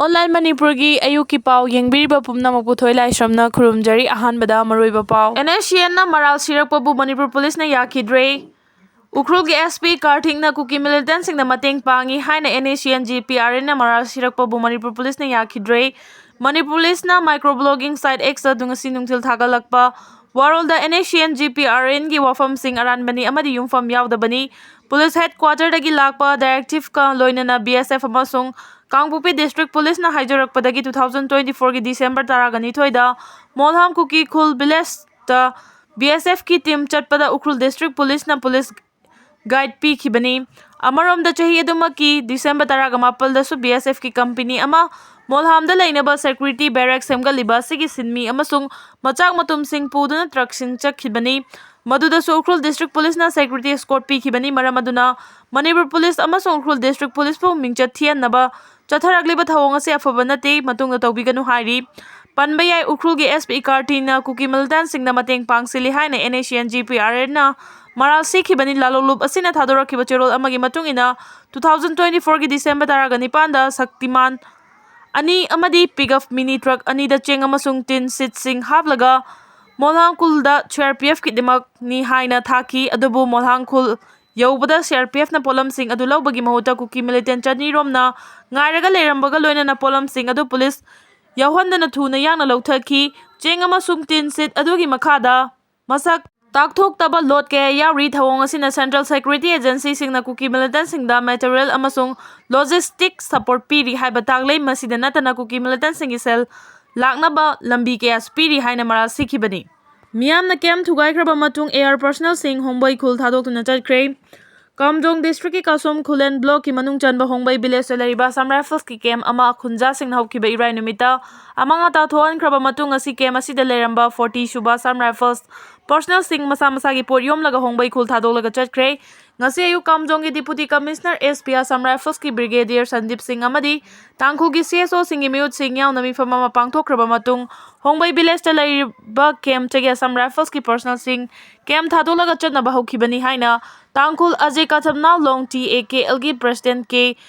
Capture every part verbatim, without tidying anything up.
Online ꯃꯅꯤꯄꯨꯔꯒꯤ ꯑꯌꯨꯛꯀꯤ ꯄꯥꯎ ꯌꯦꯡꯕꯤꯔꯤꯕ ꯄꯨꯝꯅꯃꯛꯄꯨ ꯊꯣꯏ ꯂꯥꯏꯁ꯭ꯔꯝꯅ ꯈꯨꯔꯨꯝꯖꯔꯤ꯫ ꯑꯍꯥꯟꯕꯗ ꯃꯔꯨꯑꯣꯏꯕ ꯄꯥꯎ꯫ ꯑꯦꯟ ꯑꯦꯁ ꯁꯤ ꯑꯦꯟꯅ ꯃꯔꯥꯜ ꯁꯤꯔꯛꯄꯕꯨ ꯃꯅꯤꯄꯨꯔ ꯄꯨꯂꯤꯁꯅ ꯌꯥꯈꯤꯗ꯭ꯔꯦ꯫ ꯎꯈ꯭ꯔꯨꯜꯒꯤ ꯑꯦꯁ ꯄꯤ ꯀꯥꯔꯊꯤꯛꯅ ꯀꯨꯀꯤ ꯃꯤꯂꯤꯇꯦꯟꯁꯤꯡꯗ ꯃꯇꯦꯡ ꯄꯥꯡꯉꯤ ꯍꯥꯏꯅ N S C N G P R ꯑꯦꯟꯅ ꯃꯔꯥꯜ ꯁꯤꯔꯛꯄꯕꯨ ꯃꯅꯤꯄꯨꯔ ꯄꯨꯂꯤꯁꯅ ꯌꯥꯈꯤꯗ꯭ꯔꯦ꯫ ꯃꯅꯤꯄꯨꯔ ꯄꯨꯂꯤꯁꯅ ꯃꯥꯏꯀ꯭ꯔꯣ ꯕ꯭ꯂꯣꯒꯤꯡ ꯁꯥꯏꯠ ꯑꯦꯛꯁ ꯑꯗꯨ ꯉꯁꯤ ꯅꯨꯡꯊꯤꯜ ꯊꯥꯒꯠꯂꯛꯄ ꯋꯥꯔꯣꯜꯗ N S C N G P R ꯑꯦꯟꯒꯤ ꯋꯥꯐꯝꯁꯤꯡ ꯑꯔꯥꯟꯕꯅꯤ ꯑꯃꯗꯤ ꯌꯨꯝꯐꯝ ꯌꯥꯎꯗꯕꯅꯤ꯫ ꯄꯨꯂꯤꯁ ꯍꯦꯗꯀ꯭ꯋꯥꯇꯔꯗꯒꯤ ꯂꯥꯛꯄ ꯗꯥꯏꯔꯦꯛꯇꯤꯚꯀ ꯂꯣꯏꯅꯅ ꯕꯤ ꯑꯦꯁ ꯑꯦꯐ ꯑꯃꯁꯨꯡ ꯀꯥꯡꯄꯣꯛꯄꯤ ꯗꯤꯁꯇ꯭ꯔꯤꯛ ꯄꯨꯂꯤꯁꯅ ꯍꯥꯏꯖꯔꯛꯄꯗꯒꯤ two thousand twenty fourꯒꯤ ꯗꯤꯁꯦꯝꯕꯔ ꯇꯔꯥꯒ ꯅꯤꯊꯣꯏꯗ ꯃꯣꯜꯍꯥꯝ ꯀꯨꯀꯤ ꯈꯨꯜ ꯚꯤꯂꯦꯖꯇ ꯕꯤ ꯑꯦꯁ ꯑꯦꯐꯀꯤ ꯇꯤꯝ ꯆꯠꯄꯗ ꯎꯈ꯭ꯔꯨꯜ ꯗꯤꯁꯇ꯭ꯔꯤꯛ ꯄꯨꯂꯤꯁꯅ ꯄꯨꯂꯤꯁ ꯒꯥꯏꯗ ꯄꯤꯈꯤꯕꯅꯤ꯫ ꯑꯃꯔꯣꯝꯗ ꯆꯍꯤ ꯑꯗꯨꯃꯛꯀꯤ ꯗꯤꯁꯦꯝꯕꯔ ꯇꯔꯥꯒ ꯃꯥꯄꯜꯗꯁꯨ ꯕꯤ ꯑꯦꯁ ꯑꯦꯐꯀꯤ ꯀꯝꯄꯅꯤ ꯑꯃ ꯃꯣꯜꯍꯥꯝꯗ ꯂꯩꯅꯕ ꯁꯦꯀ꯭ꯌꯨꯔꯤꯇꯤ ꯕꯦꯔꯦꯛ ꯁꯦꯝꯒꯠꯂꯤꯕ ꯑꯁꯤꯒꯤ ꯁꯤꯟꯃꯤ ꯑꯃꯁꯨꯡ ꯃꯆꯥꯛ ꯃꯊꯨꯝꯁꯤꯡ ꯄꯨꯗꯨꯅ ꯇ꯭ꯔꯛꯁꯤꯡ ꯆꯠꯈꯤꯕꯅꯤ꯫ ꯃꯗꯨꯗꯁꯨ ꯎꯈ꯭ꯔꯨꯜ ꯗꯤꯁꯇ꯭ꯔꯤꯛ ꯄꯨꯂꯤꯁꯅ ꯁꯦꯀ꯭ꯌꯨꯔꯤꯇꯤ ꯑꯦꯁꯀꯣꯔꯠ ꯄꯤꯈꯤꯕꯅꯤ꯫ ꯃꯔꯝ ꯑꯗꯨꯅ ꯃꯅꯤꯄꯨꯔ ꯄꯨꯂꯤꯁ ꯑꯃꯁꯨꯡ ꯎꯈ꯭ꯔꯨꯜ ꯗꯤꯁꯇ꯭ꯔꯤꯛ ꯄꯨꯂꯤꯁꯄꯨ ꯃꯤꯡꯆꯠ ꯊꯤꯍꯟꯅꯕ ꯆꯠꯊꯔꯛꯂꯤꯕ ꯊꯧꯑꯣꯡ ꯑꯁꯤ ꯑꯐꯕ ꯅꯠꯇꯦ, ꯃꯇꯨꯡꯗ ꯇꯧꯕꯤꯒꯅꯨ ꯍꯥꯏꯔꯤ꯫ ꯄꯟꯕ ꯌꯥꯏ, ꯎꯈ꯭ꯔꯨꯜꯒꯤ ꯑꯦꯁ ꯄꯤ ꯀꯥꯔꯊꯤꯅ ꯀꯨꯀꯤ ꯃꯤꯂꯤꯇꯦꯟꯁꯤꯡꯗ ꯃꯇꯦꯡ ꯄꯥꯡꯁꯤꯜꯂꯤ ꯍꯥꯏꯅ N S C N G P R ꯑꯦꯟꯅ ꯃꯔꯥꯜ ꯁꯤꯈꯤꯕꯅꯤ꯫ ꯂꯥꯂꯣꯡꯂꯨꯞ ꯑꯁꯤꯅ ꯊꯥꯗꯣꯔꯛꯈꯤꯕ ꯆꯦꯔꯣꯜ ꯑꯃꯒꯤ ꯃꯇꯨꯡ ꯏꯟꯅ, two thousand twenty fourꯒꯤ ꯗꯤꯁꯦꯝꯕꯔ ꯇꯔꯥꯒ ꯅꯤꯄꯥꯟꯗ ꯁꯛꯇꯤꯃꯥꯟ ꯑꯅꯤ ꯑꯃꯗꯤ ꯄꯤꯛꯑꯞ ꯃꯤꯅꯤ ꯇ꯭ꯔꯛ ꯑꯅꯤꯗ ꯆꯦꯡ ꯑꯃꯁꯨꯡ ꯇꯤꯟ ꯁꯤꯠꯁꯤꯡ ꯍꯥꯞꯂꯒ ꯃꯣꯜꯍꯥꯡ ꯈꯨꯜꯗ ꯁꯤ ꯑꯥꯔ ꯄꯤ ꯑꯦꯐꯀꯤꯗꯃꯛꯅꯤ ꯍꯥꯏꯅ ꯊꯥꯈꯤ꯫ ꯑꯗꯨꯕꯨ ꯃꯣꯜꯍꯥꯡ ꯈꯨꯜ ꯌꯧꯕꯗ ꯁꯤ ꯑꯥꯔ ꯄꯤ ꯑꯦꯐꯅ ꯄꯣꯠꯂꯝꯁꯤꯡ ꯑꯗꯨ ꯂꯧꯕꯒꯤ ꯃꯍꯨꯠꯇ ꯀꯨꯀꯤ ꯃꯤꯂꯤꯇꯦꯟ ꯆꯅꯤꯔꯣꯝꯅ ꯉꯥꯏꯔꯒ ꯂꯩꯔꯝꯕꯒ ꯂꯣꯏꯅꯅ ꯄꯣꯠꯂꯝꯁꯤꯡ ꯑꯗꯨ ꯄꯨꯂꯤꯁ ꯌꯥꯎꯍꯟꯗꯅ ꯊꯨꯅ ꯌꯥꯡꯅ ꯂꯧꯊꯈꯤ꯫ ꯆꯦꯡ ꯑꯃꯁꯨꯡ ꯇꯤꯟ ꯁꯤꯠ ꯑꯗꯨꯒꯤ ꯃꯈꯥꯗ ꯃꯁꯛ ꯇꯥꯛꯊꯣꯛꯇꯕ ꯂꯣꯠ ꯀꯌꯥ ꯌꯥꯎꯔꯤ꯫ ꯊꯧꯑꯣꯡ ꯑꯁꯤꯅ ꯁꯦꯟꯇ꯭ꯔꯦꯜ ꯁꯦꯀ꯭ꯌꯨꯔꯤꯇꯤ ꯑꯦꯖꯦꯟꯁꯤꯁꯤꯡꯅ ꯀꯨꯀꯤ ꯃꯤꯂꯤꯇꯦꯟꯁꯤꯡꯗ ꯃꯦꯇꯔꯤꯌꯦꯜ ꯑꯃꯁꯨꯡ ꯂꯣꯖꯤꯁꯇꯤꯛ ꯁꯄꯣꯔꯠ ꯄꯤꯔꯤ ꯍꯥꯏꯕ ꯇꯥꯛꯂꯦ꯫ ꯃꯁꯤꯗ ꯅꯠꯇꯅ ꯀꯨꯀꯤ ꯃꯤꯂꯤꯇꯦꯟꯁꯤꯡꯒꯤ ꯁꯦꯜ ꯂꯥꯛꯅꯕ ꯂꯝꯕꯤ ꯀꯌꯥꯁꯨ ꯄꯤꯔꯤ ꯍꯥꯏꯅ ꯃꯔꯥꯜ ꯁꯤꯈꯤꯕꯅꯤ꯫ ꯃꯤꯌꯥꯝꯅ ꯀꯦꯝ ꯊꯨꯒꯥꯏꯈ꯭ꯔꯕ ꯃꯇꯨꯡ ꯑꯦꯌꯥꯔ ꯄꯔꯁꯅꯦꯜꯁꯤꯡ ꯍꯣꯡꯕꯩ ꯈꯨꯜ ꯊꯥꯗꯣꯛꯇꯨꯅ ꯆꯠꯈ꯭ꯔꯦ꯫ ꯀꯥꯝꯖꯣꯡ ꯗꯤꯁꯇ꯭ꯔꯤꯛꯀꯤ ꯀꯥꯁꯣꯝ ꯈꯨꯂꯦꯟ ꯕ꯭ꯂꯣꯛꯀꯤ ꯃꯅꯨꯡ ꯆꯟꯕ ꯍꯣꯡꯕꯩ ꯚꯤꯂꯦꯖꯇ ꯂꯩꯔꯤꯕ ꯑꯁꯥꯝ ꯔꯥꯏꯐꯜꯁꯀꯤ ꯀꯦꯝ ꯑꯃ ꯈꯨꯟꯖꯥꯁꯤꯡꯅ ꯍꯧꯈꯤꯕ ꯏꯔꯥꯏ ꯅꯨꯃꯤꯠꯇ ꯑꯃꯥꯡ ꯑꯇꯥ ꯊꯣꯛꯍꯟꯈ꯭ꯔꯕ ꯃꯇꯨꯡ, ꯉꯁꯤ ꯀꯦꯝ ꯑꯁꯤꯗ ꯂꯩꯔꯝꯕ forty ꯁꯨꯕ ꯑꯁꯥꯝ ꯔꯥꯏꯐꯜꯁ ꯄꯔꯁꯅꯦꯜꯁꯤꯡ ꯃꯁꯥ ꯃꯁꯥꯒꯤ ꯄꯣꯠ ꯌꯣꯝꯂꯒ ꯍꯣꯡꯕꯩ ꯈꯨꯜ ꯊꯥꯗꯣꯛꯂꯒ ꯆꯠꯈ꯭ꯔꯦ꯫ ꯉꯁꯤ ꯑꯌꯨꯛ ꯀꯥꯝꯖꯣꯡꯒꯤ deputy commissioner, S P, Assam ꯔꯥꯏꯐꯜꯁꯀꯤ ꯕ꯭ꯔꯤꯒꯦꯗꯤꯌꯔ ꯁꯟꯗꯤꯞ ꯁꯤꯡ ꯑꯃꯗꯤ ꯇꯥꯡꯈꯨꯜꯒꯤ ꯁꯤ ꯑꯦꯁ ꯑꯣꯁꯤꯡꯒꯤ ꯃꯤꯍꯨꯠꯁꯤꯡ ꯌꯥꯎꯅ ꯃꯤꯐꯝ ꯑꯃ ꯄꯥꯡꯊꯣꯛꯈ꯭ꯔꯕ ꯃꯇꯨꯡ, ꯍꯣꯡꯕꯩ ꯚꯤꯂꯦꯖꯇ ꯂꯩꯔꯤꯕ ꯀꯦꯝꯇꯒꯤ ꯑꯁꯥꯝ ꯔꯥꯏꯐꯜꯁꯀꯤ ꯄꯔꯁꯅꯦꯜꯁꯤꯡ ꯀꯦꯝ ꯊꯥꯗꯣꯛꯂꯒ ꯆꯠꯅꯕ ꯍꯧꯈꯤꯕꯅꯤ ꯍꯥꯏꯅ ꯇꯥꯡꯈꯨꯜ ꯑꯖꯦ ꯀꯥꯊꯝꯅꯥꯎ ꯂꯣꯡ, T A K algae president ꯀꯦ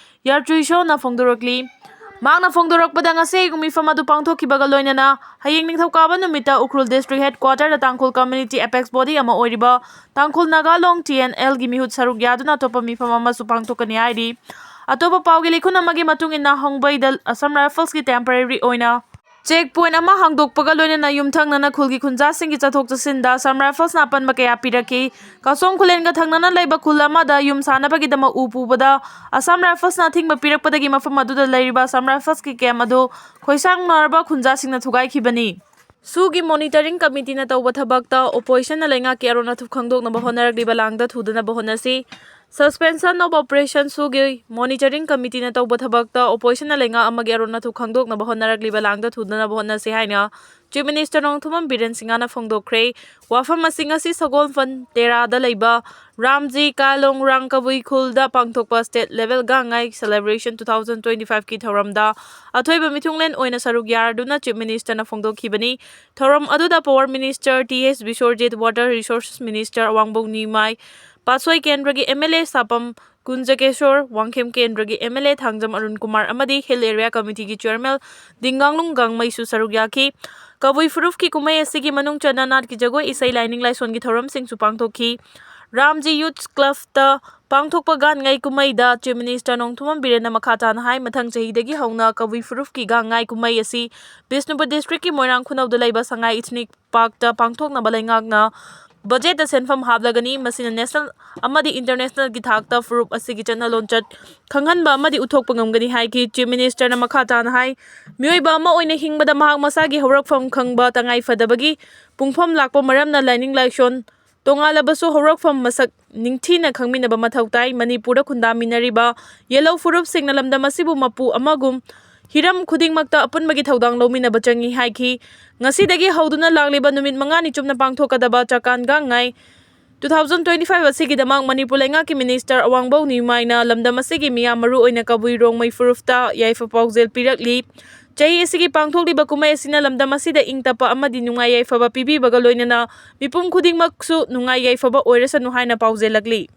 ꯌꯥꯔꯆꯨꯏꯁꯣꯅ ꯐꯣꯡꯗꯣꯔꯛꯂꯤ꯫ ꯃꯍꯥꯛꯅ ꯐꯣꯡꯗꯣꯔꯛꯄꯗ, ꯉꯁꯤ ꯑꯌꯨꯛ ꯃꯤꯐꯝ ꯑꯗꯨ ꯄꯥꯡꯊꯣꯛꯈꯤꯕꯒ ꯂꯣꯏꯅꯅ ꯍꯌꯦꯡ ꯅꯤꯡꯊꯧꯀꯥꯕ ꯅꯨꯃꯤꯠꯇ ꯎꯈ꯭ꯔꯨꯜ district headquarter ꯗ ꯇꯥꯡꯈꯨꯜ community apex body ꯑꯃ ꯑꯣꯏꯔꯤꯕ ꯇꯥꯡꯈꯨꯜ ꯅꯥꯒꯥ ꯂꯣꯡ T N L ꯒꯤ ꯃꯤꯍꯨꯠ ꯁꯔꯨꯛ ꯌꯥꯗꯨꯅ ꯑꯇꯣꯞꯄ ꯃꯤꯐꯝ ꯑꯃꯁꯨ ꯄꯥꯡꯊꯣꯛꯀꯅꯤ ꯍꯥꯏꯔꯤ꯫ ꯑꯇꯣꯞꯄ ꯄꯥꯎꯒꯤ ꯂꯤꯈꯨꯟ ꯑꯃꯒꯤ ꯃꯇꯨꯡ ꯏꯟꯅ, ꯍꯣꯡꯕꯩꯗ Assam Rifles ꯀꯤ temporary ꯑꯣꯏꯅ check point ꯑꯃ ꯍꯥꯡꯗꯣꯛꯄꯒ ꯂꯣꯏꯅꯅ ꯌꯨꯝꯊꯪꯅꯅ ꯈꯨꯜꯒꯤ ꯈꯨꯟꯖꯥꯁꯤꯡꯒꯤ ꯆꯠꯊꯣꯛ ꯆꯠꯁꯤꯟꯗ Assam Rifles ꯅ ꯑꯄꯟꯕ ꯀꯌꯥ ꯄꯤꯔꯛꯈꯤ꯫ ꯀꯥꯁꯣꯡ ꯈꯨꯂꯦꯟꯒ ꯊꯪꯅꯅ ꯂꯩꯕ ꯈꯨꯜ ꯑꯃꯗ ꯌꯨꯝ ꯁꯥꯅꯕꯒꯤꯗꯃꯛ ꯎ ꯄꯨꯕꯗ Assam Rifles ꯅ ꯑꯊꯤꯡꯕ ꯄꯤꯔꯛꯄꯗꯒꯤ ꯃꯐꯝ ꯑꯗꯨꯗ ꯂꯩꯔꯤꯕ Assam Rifles ꯀꯤ camp ꯑꯗꯨ ꯈꯣꯏꯁꯥꯡꯅꯔꯕ ꯈꯨꯟꯖꯥꯁꯤꯡꯅ ꯊꯨꯒꯥꯏꯈꯤꯕꯅꯤ꯫ SoO ꯒꯤ monitoring committee ꯅ ꯇꯧꯕ ꯊꯕꯛꯇ opposition ꯅ ꯂꯩꯉꯥꯛꯀꯤ ꯑꯔꯣꯟ ꯑꯊꯨꯞ ꯈꯪꯗꯣꯛꯅꯕ ꯍꯣꯠꯅꯔꯛꯂꯤꯕ ꯂꯥꯡꯗ ꯊꯨꯗꯅꯕ ꯍꯣꯠꯅꯁꯤ꯫ Suspension of operation, SoO ꯒꯤ monitoring committee ꯅ ꯇꯧꯕ ꯊꯕꯛꯇ opposition ꯅ ꯂꯩꯉꯥꯛ ꯑꯃꯒꯤ ꯑꯔꯣꯟ ꯑꯊꯨꯞ ꯈꯪꯗꯣꯛꯅꯕ ꯍꯣꯠꯅꯔꯛꯂꯤꯕ ꯂꯥꯡꯗ ꯊꯨꯗꯅꯕ ꯍꯣꯠꯅꯁꯤ ꯍꯥꯏꯅ Chief Minister ꯅꯣꯡꯊꯣꯝꯕꯝ ꯕꯤꯔꯦꯟ ꯁꯤꯡꯍꯅ ꯐꯣꯡꯗꯣꯛꯈ꯭ꯔꯦ꯫ ꯋꯥꯐꯝ ꯑꯁꯤ ꯉꯁꯤ ꯁꯒꯣꯜꯕꯟ ꯇꯦꯔꯥꯗ ꯂꯩꯕ ꯔꯥꯝꯖꯤ ꯀꯥꯂꯣꯡ ꯔꯥꯡ ꯀꯕꯨꯏ ꯈꯨꯜꯗ ꯄꯥꯡꯊꯣꯛꯄ state level ꯒꯥꯡꯉꯥꯏ celebration two thousand twenty five ꯀꯤ ꯊꯧꯔꯝꯗ ꯑꯊꯣꯏꯕ ꯃꯤꯊꯨꯡꯂꯦꯟ ꯑꯣꯏꯅ ꯁꯔꯨꯛ ꯌꯥꯗꯨꯅ Chief Minister ꯅ ꯐꯣꯡꯗꯣꯛꯈꯤꯕꯅꯤ꯫ ꯊꯧꯔꯝ ꯑꯗꯨꯗ Power Minister T H ꯕꯤꯁ꯭ꯋꯔꯖꯤꯠ, Water Resources Minister ꯑꯋꯥꯡꯕꯧ ꯅꯤꯃꯥꯏ, ꯄꯥꯠꯁꯣꯏ ꯀꯦꯟꯗ꯭ꯔꯒꯤ M L A ꯁꯥꯄꯝ ꯀꯨꯟꯖꯀꯦꯁꯣꯔ, ꯋꯥꯡꯈꯦꯝ ꯀꯦꯟꯗ꯭ꯔꯒꯤ M L A Thangjam Arun Kumar ꯑꯃꯗꯤ Hill Area Committee ꯒꯤ Chairman ꯗꯤꯡꯒꯥꯡꯂꯨꯡ ꯒꯥꯡꯃꯩꯁꯨ ꯁꯔꯨꯛ ꯌꯥꯈꯤ꯫ ꯀꯕꯨꯏ ꯐꯨꯔꯨꯞꯀꯤ ꯀꯨꯝꯍꯩ ꯑꯁꯤꯒꯤ ꯃꯅꯨꯡ ꯆꯟꯅ ꯅꯥꯠꯀꯤ ꯖꯒꯣꯏ, ꯏꯁꯩ, ꯂꯥꯏꯅꯤꯡ ꯂꯥꯏꯁꯣꯟꯒꯤ ꯊꯧꯔꯝꯁꯤꯡꯁꯨ ꯄꯥꯡꯊꯣꯛꯈꯤ꯫ ꯔꯥꯝꯖꯤ Youth Club ꯇ ꯄꯥꯡꯊꯣꯛꯄ ꯒꯥꯟꯉꯥꯏ ꯀꯨꯝꯍꯩꯗ Chief Minister ꯅꯣꯡꯊꯣꯝꯕꯝ ꯕꯤꯔꯦꯟꯅ ꯃꯈꯥ ꯇꯥꯅ ꯍꯥꯏ, ꯃꯊꯪ ꯆꯍꯤꯗꯒꯤ ꯍꯧꯅ ꯀꯕꯨꯏ ꯐꯨꯔꯨꯞꯀꯤ ꯒꯥꯡꯉꯥꯏ ꯀꯨꯝꯍꯩ ꯑꯁꯤ ꯕꯤꯁꯅꯨꯄꯨꯔ district ꯀꯤ ꯃꯣꯏꯔꯥꯡ ꯈꯨꯅꯧꯗ ꯂꯩꯕ ꯁꯉꯥꯏ Ethnic Park ꯇ ꯄꯥꯡꯊꯣꯛꯅꯕ ꯂꯩꯉꯥꯛꯅ budget ꯇ ꯁꯦꯟꯐꯝ ꯍꯥꯞꯂꯒꯅꯤ꯫ ꯃꯁꯤꯅ national ꯑꯃꯗꯤ international ꯒꯤ ꯊꯥꯛꯇ ꯐꯨꯔꯨꯞ ꯑꯁꯤꯒꯤ ꯆꯠꯅ ꯂꯣꯟꯆꯠ ꯈꯪꯍꯟꯕ ꯑꯃꯗꯤ ꯎꯠꯊꯣꯛꯄ ꯉꯝꯒꯅꯤ ꯍꯥꯏꯈꯤ꯫ Chief Minister ꯅ ꯃꯈꯥ ꯇꯥꯅ ꯍꯥꯏ, ꯃꯤꯑꯣꯏꯕ ꯑꯃ ꯑꯣꯏꯅ ꯍꯤꯡꯕꯗ ꯃꯍꯥꯛ ꯃꯁꯥꯒꯤ ꯍꯧꯔꯛꯐꯝ ꯈꯪꯕ ꯇꯉꯥꯏ ꯐꯗꯕꯒꯤ ꯄꯨꯡꯐꯝ ꯂꯥꯛꯄ ꯃꯔꯝꯅ ꯂꯥꯏꯅꯤꯡ ꯂꯥꯏꯁꯣꯟ ꯇꯣꯉꯥꯜꯂꯕꯁꯨ ꯍꯧꯔꯛꯐꯝ ꯃꯁꯛ ꯅꯤꯡꯊꯤꯅ ꯈꯪꯃꯤꯟꯅꯕ ꯃꯊꯧ ꯇꯥꯏ꯫ ꯃꯅꯤꯄꯨꯔꯗ ꯈꯨꯟꯗꯥꯃꯤꯟꯅꯔꯤꯕ ꯌꯦꯜꯍꯧ ꯐꯨꯔꯨꯞꯁꯤꯡꯅ ꯂꯝꯗꯝ ꯑꯁꯤꯕꯨ ꯃꯄꯨ ꯑꯃꯒꯨꯝ ꯍꯤꯔꯝ ꯈꯨꯗꯤꯡꯃꯛꯇ ꯑꯄꯨꯟꯕꯒꯤ ꯊꯧꯗꯥꯡ ꯂꯧꯃꯤꯟꯅꯕ ꯆꯪꯏ ꯍꯥꯏꯈꯤ꯫ ꯉꯁꯤꯗꯒꯤ ꯍꯧꯗꯨꯅ ꯂꯥꯛꯂꯤꯕ ꯅꯨꯃꯤꯠ ꯃꯉꯥꯅꯤ ꯆꯨꯞꯅ ꯄꯥꯡꯊꯣꯛꯀꯗꯕ ꯆꯥꯀꯥꯟ ꯒꯥꯡꯉꯥꯏ two thousand twenty five ꯑꯁꯤꯒꯤꯗꯃꯛ ꯃꯅꯤꯄꯨꯔ ꯂꯩꯉꯥꯛꯀꯤ Minister ꯑꯋꯥꯡꯕꯧ ꯅꯤꯃꯥꯏꯅ ꯂꯝꯗꯝ ꯑꯁꯤꯒꯤ ꯃꯤꯌꯥꯝ, ꯃꯔꯨꯑꯣꯏꯅ ꯀꯕꯨꯏ ꯔꯣꯡꯃꯩ ꯐꯨꯔꯨꯞꯇ ꯌꯥꯏꯐ ꯄꯥꯎꯖꯦꯜ ꯄꯤꯔꯛꯂꯤ꯫ ꯆꯍꯤ ꯑꯁꯤꯒꯤ ꯄꯥꯡꯊꯣꯛꯂꯤꯕ ꯀꯨꯝꯍꯩ ꯑꯁꯤꯅ ꯂꯝꯗꯝ ꯑꯁꯤꯗ ꯏꯪ ꯇꯞꯄ ꯑꯃꯗꯤ ꯅꯨꯡꯉꯥꯏ ꯌꯥꯏꯐꯕ ꯄꯤꯕꯤꯕꯒ ꯂꯣꯏꯅꯅ ꯃꯤꯄꯨꯝ ꯈꯨꯗꯤꯡꯃꯛꯁꯨ ꯅꯨꯡꯉꯥꯏ ꯌꯥꯏꯐꯕ ꯑꯣꯏꯔꯁꯅꯨ ꯍꯥꯏꯅ ꯄꯥꯎꯖꯦꯜꯂꯛꯂꯤ꯫